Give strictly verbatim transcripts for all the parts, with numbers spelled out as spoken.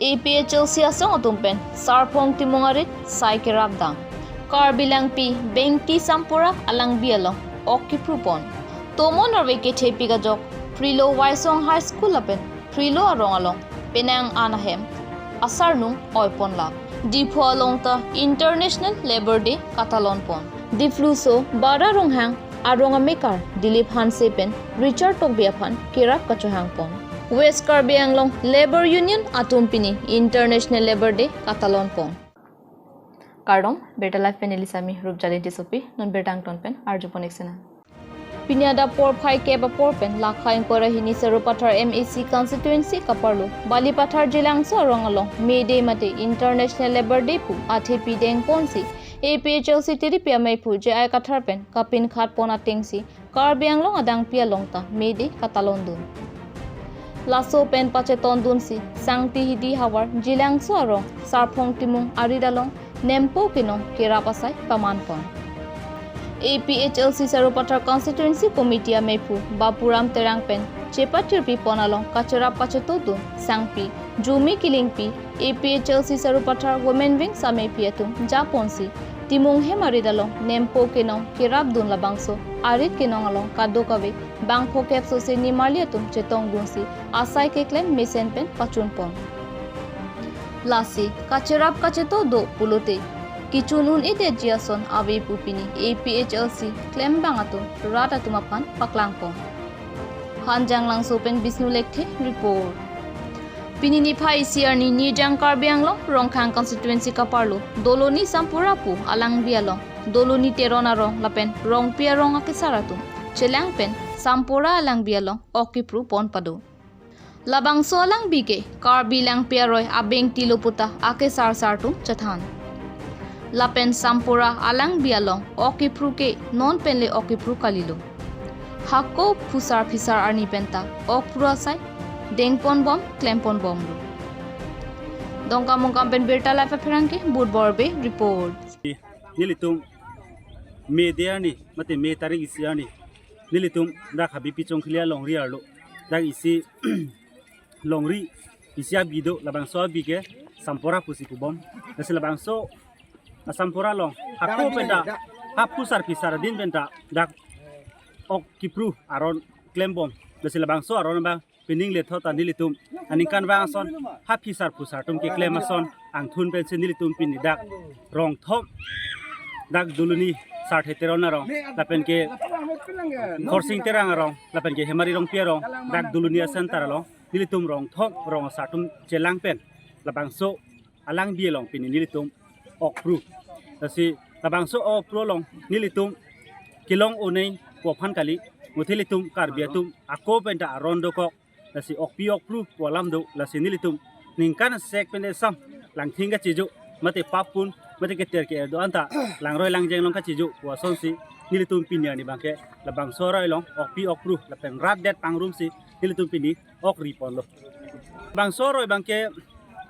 A P H L C asong atum pen Sarpong Timung arit sai kerap dam. Karbi Langpi Bengti Sampora alangbi along ok kipru pon. Tomon arve kethe pik ajok Prilo Waisong High School lapen Prilo arong along penang an ahem asarnung oi pon lap. Diphu along ta International Labour Day katalon pon. Dipluso Bara Ronghang arong amekar Dilip Hanse pen Richard Tokbi aphan kerap kachohang pon. West Karbi Anglong Labour Union atum pini International Labour Day katalon pon. Kardom, Birta Live pen neli Sami Rupjali Tissopi, non birta angton pen arju pon ik sena. Pini adap porphai kep apor pen lakha ingkoi ra hini Sarupathar M A C constituency kaparlo Balipathar Jilangso arong along May Day mate International Labour Day pu athepi deng ponsi A P H L C tiripi ameiphu J I Kathar pen kapinkhat pon atengsi Karbi Anglong adangpi along ta May Day katalon dun. Laso pen pacheton dunsi Sangti Hidi havar Jilangso arong Sarpong Timung arit along nempo kenong kerap asai paman pon. A P H L C Sarupathar Constituency Committee ameiphu Bapuram Terang pen chepathirpi pon along kacherap kacheto dun sangpi Jumi Kilingpi, A P H L C Sarupathar Women Wing ameiphi atum japonsi Timung hem arit along nempo kenong kerap dun labangso arit kenong along kadokave bangpho kep sose nimarli atum chetong dunsi asai keklem mesen pen pachun pon. Lasi kacherap kacheto do pulote kichun un-edetji ason ave pu pini A P H L C klembang atum rat atum aphan paklang pon. Hanjanglangso pen Bisnu Lekthe report. Pini niphai isi arni Nijang Karbi Anglong Rongkhang constituency kaparlo Doloni Sampora pu alangbi along Doloni Teron arong lapen Rongpi arong akesar atum chelang pen Sampora alangbi along ok kipru pon pado. Labangso alangbi ke Karbi Langpi aroi abengti lo puta akesar sar atum chethan. Lapen Sampora alangbi along ok kipru ke non pen le ok kipru kalilo. Hako phusar phisar arni penta ok kipru asai deng pon bom klem pon bomlo. Dongkamukam pen Birta Live apherangke Budbor Bey report. Nelitum May Day arni mate May tarik isi arni nelitum dak Habipi Chongkhili alongri arlo dak isi longri isi abi do, labangso abi ke Sampora pusi pubom. Lasi labangso a Sampora along hako penta ha phusar phisar adin penta dak ok kipru aron klem bom. Lasi labangso aron abang pining lethot ta nelitum aningkanvang ason ha phisar phusar atum keklem ason angthun pensi nelitum pini dak Rongthom, dak Doloni Sarthe Teron arong lapen ke Khorsing Terang arong lapen ke Hemari Rongpi arong, dak Doloni a-center along nelitum Rongthom rong asar atum chelang pen labangso alangbi along pini nelitum ok kipru. Lasi labangso ok kipru along nelitum kelong onei pu aphan kali, muthe ilitum Karbi atum ako penta aron dokok, lasi okpi okpru pu alam do, lasi nelitum ningkan sek pen esam langthing kachejo, mate pap pun, mate keter ke-er do-an ta langroi langjeng along kachejo pu asonsi nelitum pini arni abangke labangso aroi along okpi okpru lapen rat det pangrumsi nelitum pini ok ri ponlo. Labangso aroi abangke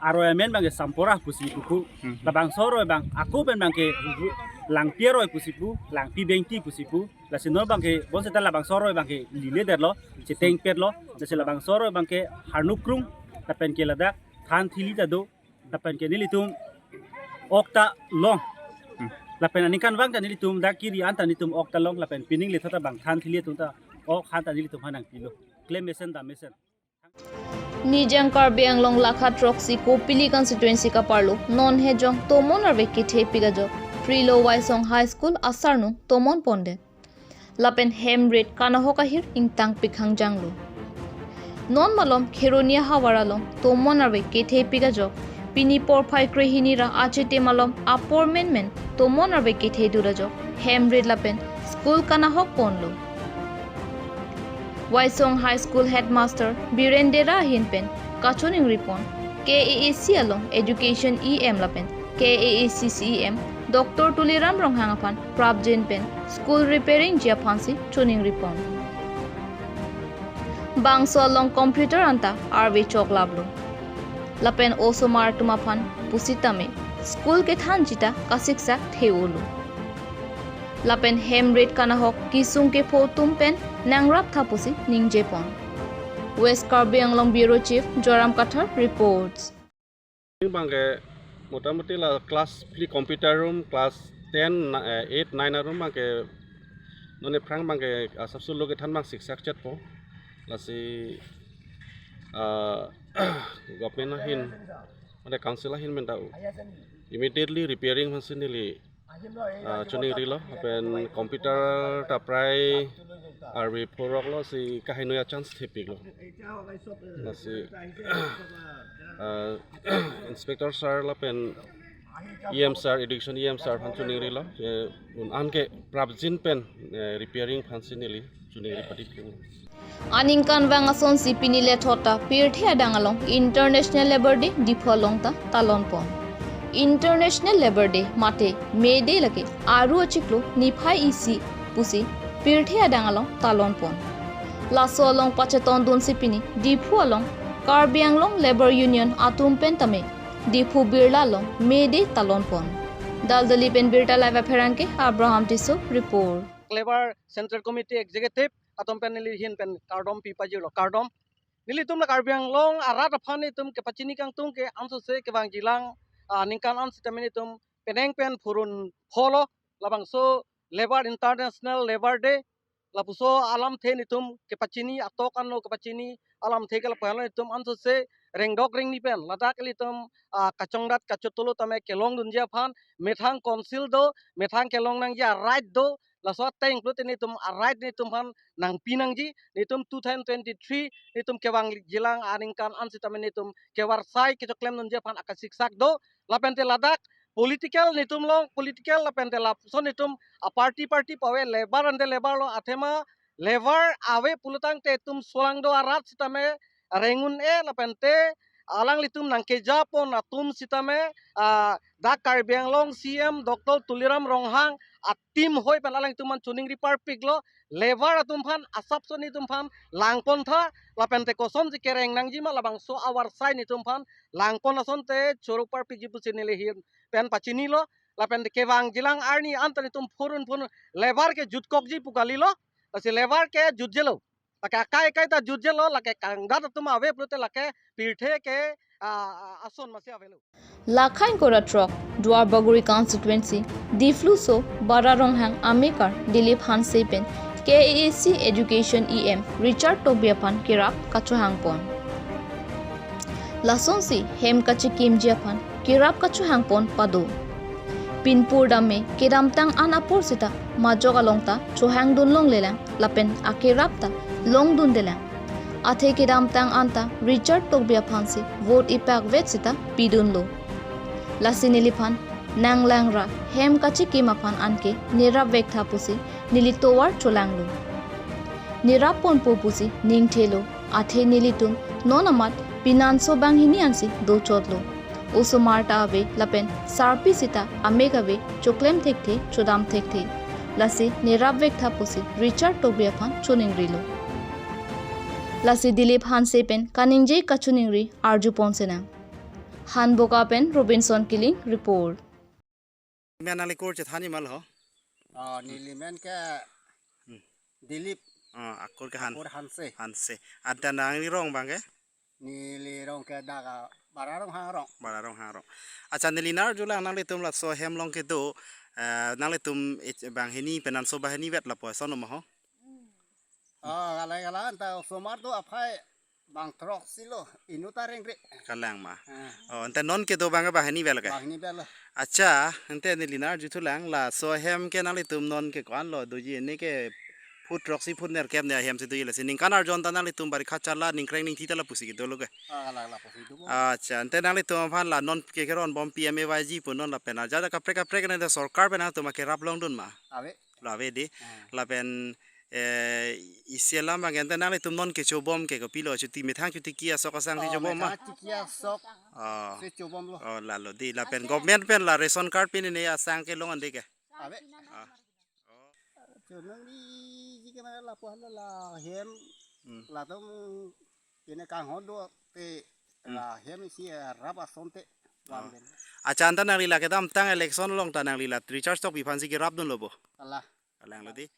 aroi amen abangke Sampora pusi pu pu. Hmm. Labangso aroi abang ako pen abangke Langpi aroi pusi pu, Langpi Bengti pusi pu. Lasi non abangke bonseta labangso aroi abangke lile detlo, cheteng petlo. Lasi labangso aroi abangke Harnukrung lapen ke ladak Thanthili ta do, lapen ke nelitum ok ta long. Hmm. Lapen aningkanvang ta nelitum dak kiri an ta nelitum ok ta long, lapen pining lethot abang Thanthili atum ta ok han ta nelitum aphan nangpilo. Klem mesen dam mesen. Nijang Karbi Anglong lakha throksi Kopili constituency kaparlo non hejong tomon arve kethe pik ajok Prilo Waisong High School asarnung tomon pondet. Lapen hem rit kanahok ahir ingtang pik hangjanglo. Non malom Kheroni ahavar along tomon arve kethe pik ajok pini porphai krehini ra achitim along apor menmen tomon arve kethe dut ajok hem rit lapen school kanahok ponlo. Waisong High School Headmaster Biren Dera ahin pen kachiningri pon, K A A C along Education E M lapen K A A C C E M Doctor Tuliram Ronghang aphan prapjin pen school repairing ji aphansi chiningri pon. Bangso along computer anta arve choklaplo. Lapen osomar atum aphan pusitame school kethanji ta kasiksak the-olo. Lapen hem rit kanahok kesung kepho atum pen nangrap tha pusi ningje pon. West Karbi Anglong Bureau Chief Joram Kathar reports. Bangke motamoti la class phli computer room class ten, na- eh, eight, nine arum bangke non ephrang bangke asapso lo kethan bang siksak chetpo. Lasi ah, government ahin, mane council ahin pen ta immediately repairing aphansi neli ah, choningri lo, lapen computer ta prai arve phurok lo, si kahainoi a chance thepik lo. Lasi ah, inspector sir lapen E M sir, education E M sir aphan choningri lo, eh, un an ke prapjin pen eh, repairing aphansi neli choningri padi pik lo. Aningkanvang asonsi pini lethot ta pirthe adang along International Labour Day Diphu along ta talon pon. International Labour Day mate May Day lake aru achiklo niphai isi pusi pirthe adang along talon pon. Laso along pachetondunsi pini Diphu along Karbi Anglong Labour Union atum pen tame Diphu Birla along May Day talon pon. Daldali pen Birta Live apherangke Abraham Tisso report. Labour Central Committee Executive atum pen neli ahin pen kardom pi pajirlo, kardom. Nelitum la Karbi Anglong arat aphan itum kepachini kangtung ke ansose kevangjilang ah, ningkan an sitame itum penang pen phurun pholo, labangso Labour International Labour Day, lapuso alamthe itum kepachini, atok ano kepachini alamthe ke lapu helo itum ansose rengdok rengni pen ladak ilitum ah, kachongdat kachotolo tame kelongdunji aphan methang council do, methang kelong nangji a right do, laso ateng pulote nelitum a right nelitum aphan nangpi nangji, nelitum two thousand twenty-three nelitum kevangjilang aningkan an sitame nelitum kevarsai kechoklemdunji aphan akasiksak do, lapente ladak political nelitum along political lapente lapuson nelitum a party party pu ave, labour ante labour lo, athema labour ave pulotangte itum solangdo arat sitame rengun e, lapente alanglitum nangkejapon atum sitame ah, dak Karbi Anglong C M Doctor Tuliram Ronghang a team hoi pen alangtum aphan choningri parpik lo, labour atum aphan asapso nelitum aphan langpon tha, lapente kosonsi kereng nangji ma labangso avarsai nelitum aphan langpon asonte choro parpikji pusi neli ahin pen pachini lo, lapente kevangjilang arni anta nelitum phurun phurun labour ke jutkokji pu kali lo, lasi labour ke jutjelo. Lake akai akai ta jutjelo, lake kangdat atum ave pulote lake pirthe ke ah, ah, ason masi avelo. Lakhain kora throk, Duarbagori constituency, Diphu so Bara Ronghang amekar Dilip Hanse pen K A A C Education E M Richard Tokbi aphan kerap kachohang pon. Lasonsi hem kachekimji aphan kerap kachohang pon pado. Pinpur dam me kedamtang an apor sita majok along ta chohangdun longlelang lapen akerap ta longdundelang. Athe kedamtang anta Richard Tokbi aphansi vote ipakvet sita pidunlo. Lasi neliphan nanglangra hem kachekim aphan anke nerap vektha pusi neli tovar cholanglo. Nerap ponpo pusi ningthelo, athe nelitum non amat pinanso banghini ansi dochotlo. Osomar ta ave lapen sarpi sita amek ave, choklem thekthe chodam thekthe. Lasi nerap vektha pusi Richard Tokbi aphan choningrilo. Lasi Dilip Hanse pen kaningje kachoningri arju ponsenang. Hanboka pen Robinson Killing report. Men nangli kur chethan imal ho? Oh, neli men ke Hmm. Dilip Ah, akur ke Han. Kur Hanse. Hanse. Anta nangli rong bang ke? Neli rong ke dak Bara Ronghang rong. Bara Ronghang rong. Acha neli nar julang nanglitum laso hem along kedo, eh, nanglitum ich banghini penanso banghini vet lapu ason ma ho? Oh, galai galai anta osomar do aphai bang throksi lo, inut ta rengre. Kalang ma. Ah. Oh, anta non kedo bang banghini vel ke? Banghini vel lo. Acha, anta neli nar juthulang laso hem ke nanglitum non ke ko-an lo doji, ne ke phut throksi phut nerkep ne ahem si doji, lasi ningkan arjon ta nanglitum bari kacharla ningkreng ningthi ta lapusi kedo lo ke? Ah, la lapusi do. Acha, anta nanglitum aphan la non ke keron bom P M A Y G pu non lapen ajat kaprek kaprek ne sorkar pen nangtum akerap longdun ma? Ave. Lo ave di. Ah. Lapen eh, isi alam bang anta nanglitum non kechobom ke kopilo, chuti methang chotiki asok asang si Oh, chobom ma? Methang chotiki asok Oh. si chobom lo. Oh, lalo di. Lapen government pen la ration card pine ne asang kelong ande ke? Ave. Ah. Choningri ji ke mana lapu hala la hem Hmm. latum kene kanghon do te Hmm. la hem isi rap asonte. Ah. Acha anta nangli la kedamtang election along ta nangli la Richard Tokbi aphansi kerapdunlo bo? Ala. Alanglo di.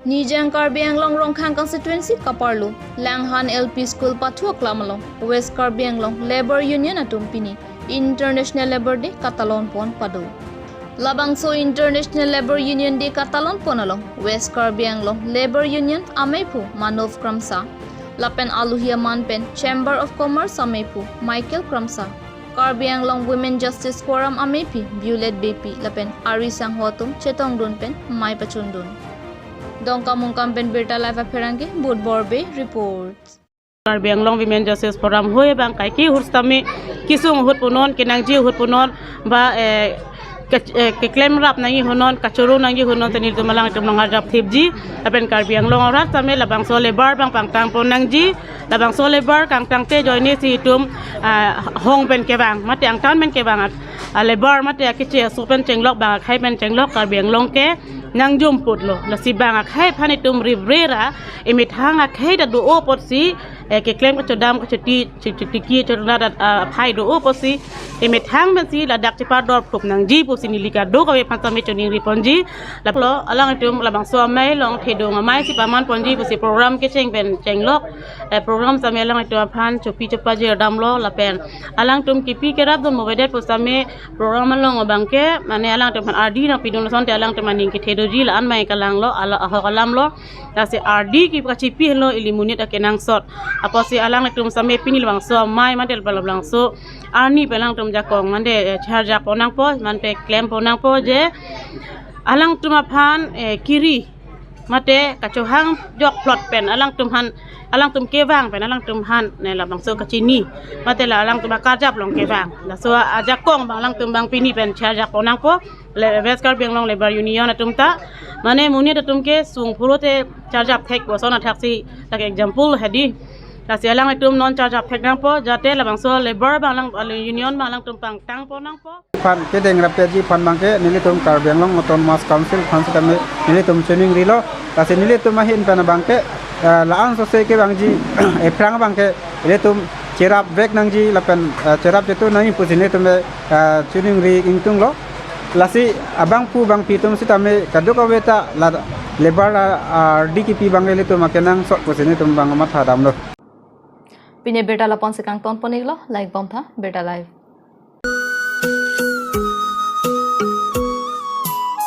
Nijang Karbi Anglong Rongkhang constituency kaparlo Langhan L P School pathu aklam along West Karbi Anglong Labour Union atum pini International Labour Day katalon pon pado. Labangso International Labour Union Day katalon pon along West Karbi Anglong Labour Union ameiphu Manov Kramsa lapen aluhi aman pen Chamber of Commerce ameiphu Michael Kramsa, Karbi Anglong Women Justice Forum ameipi Violet Beypi lapen ari sangho atum chetongdun pen mei pachundun. Dongkamukam pen Birta Live apherangke Budbor Bey report. Karbi Anglong Women Justice Forum hoi bang kaike hur sitame kesung ahut punon, kenangji ahut punon, ba, eh, ke, eh, keklem rap nangji ahut non, kachoro nangji ahut non, te nelitum alangtum nang arjap thipji, lapen Karbi Anglong arat sitame labangso labour bang pangtang pon nangji, labangso labour kangtang te ajoine si itum, ah, hong pen kevang, mate angtan pen kevang at, ah, labour mate akeche aso pen chenglok bang akhei pen chenglok Karbi Anglong ke nangjum putlo, lasi bang akhei aphan itum rivrera, emethang akhei ta do-o apotsi, eh, keklem kachodam kachoti, cho-, chotiki, chotona dat, ah, aphai do-o apotsi, emethang pensi ladak chepardor phup nangji pusi neli kadokave aphan sitame choningri ponji. Lapulo, alangtum labangso amei along thedung amei si paman ponji pusi program kecheng pen chenglok, eh, program sitame alangtum aphan chopi chopajir damlo lapen alangtum kipi kerapdun movedet pu sitame program along abangke, mane alangtum aphan ardi nangpidun asonte alangtum aning kethe doji la-an mei kalanglo, ala ahok alamlo. Lasi ardi ke kachipi henlo ili monit akenangsot. Apotsi alangtum sitame pini labangso amei mate labangso arni pen alangtum ajakong mate, eh, charjap pon nangpo, mate klem pon nangpo je alangtum aphan, eh, kiri mate kachohang jok plot pen alangtum aphan, alangtum kevang pen alangtum aphan ne labangso kachini mate la alangtum akarjap along kevang. Laso ajakong bang alangtum bang pini pen charjap pon nangpo. Le West Karbi Anglong Labour Union atum ta, mane monit atum kesung pulote charjap thek puson athaksi, lake example hedi. Lasi alangtum non charjap thek nangpo, jate labangso labour bang alang, alang union bang alangtum pangtang pon nangpo. Aphan kedeng rapji aphan abangke nelitum Karbi Anglong Autonomous Council aphan sitame nelitum choningrilo. Lasi nelitum ahin pen abangke, eh, la-an sose kevangji ephrang abangke nelitum cherap vek nangji lapen, eh, cherap chetu nangji pusi nelitum, eh, choningri ingtunglo. Lasi abangphu bangphi atum sitame kadokave ta la labour, ah, ardi kipi abangke ilitum akenangsot pusi nelitum bang matha damlo. Pini birta lapu-an si kangton pon-iklo, like bomtha, Birta Live.